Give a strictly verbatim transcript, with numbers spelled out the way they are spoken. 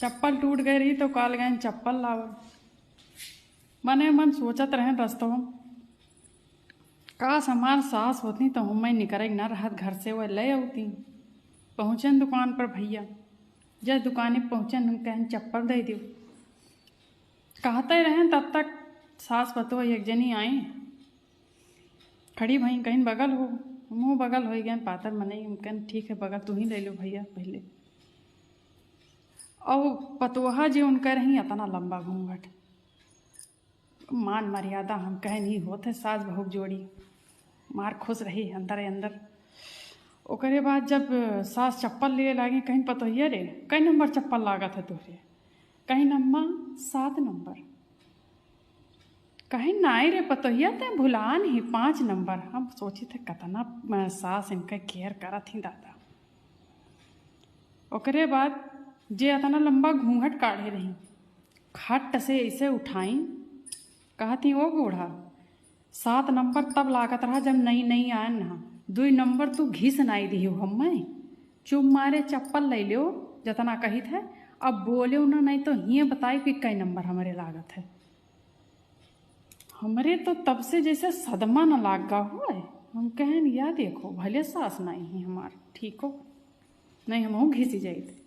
चप्पल टूट गए रही तो काल गए चप्पल लावल। मने मन सोचत रहेन रस्तवा, काश हमार सास होती तो हमें निकरे न रहत घर से, वह ले आती। पहुँचन दुकान पर भैया, जब दुकाने पहुँचन हम कहन चप्पल दे दियो। कहते रहेन तब तक सास पतोह एक जनी आई, खड़ी भई, कहिन बगल हो। मुँह बगल हो गए, पातर मनई, हम कहन ठीक है बगल तू ही ले लो भैया पहले। और पतोहा जे उनका रही अतना लंबा घूंघट, मान मर्यादा हम कहन ही होत है सास बहू के जोड़ी, मार खुश रही अंदर ही अंदर। ओकरे बाद जब सास चप्पल लिए लागे, कहिन पतोहिया रे, कई नंबर चप्पल लागत है तोहरे? कहिन अम्मा, सात नंबर। कहिन नाई रे पतोहिया, ते भुलान ही पाँच नंबर। हम सोची थे कतना, अ, सास इनका केयर करत ही दादा। ओकरे बाद जे अतना लंबा घूंघट काढ़े रही, खट से ऐसे उठाई, कहती, "ओ बूढ़ा, सात नंबर तब लागत रहा जब नई नई आयन ना, दुई नंबर तू घिस नाई दियो हमें, चुप मारे चप्पल ले लियो जतना कहित है, अब बोलियो ना, नहीं तो हिये बताई कि कई नंबर हमरे लागत है।" हमरे तो तब से जैसे सदमा न लाग गा होए। हम कहन, "या देखो, भले सास नाई ही हमार, ठीक हो, नहीं हमहूँ घिसी जाइत।"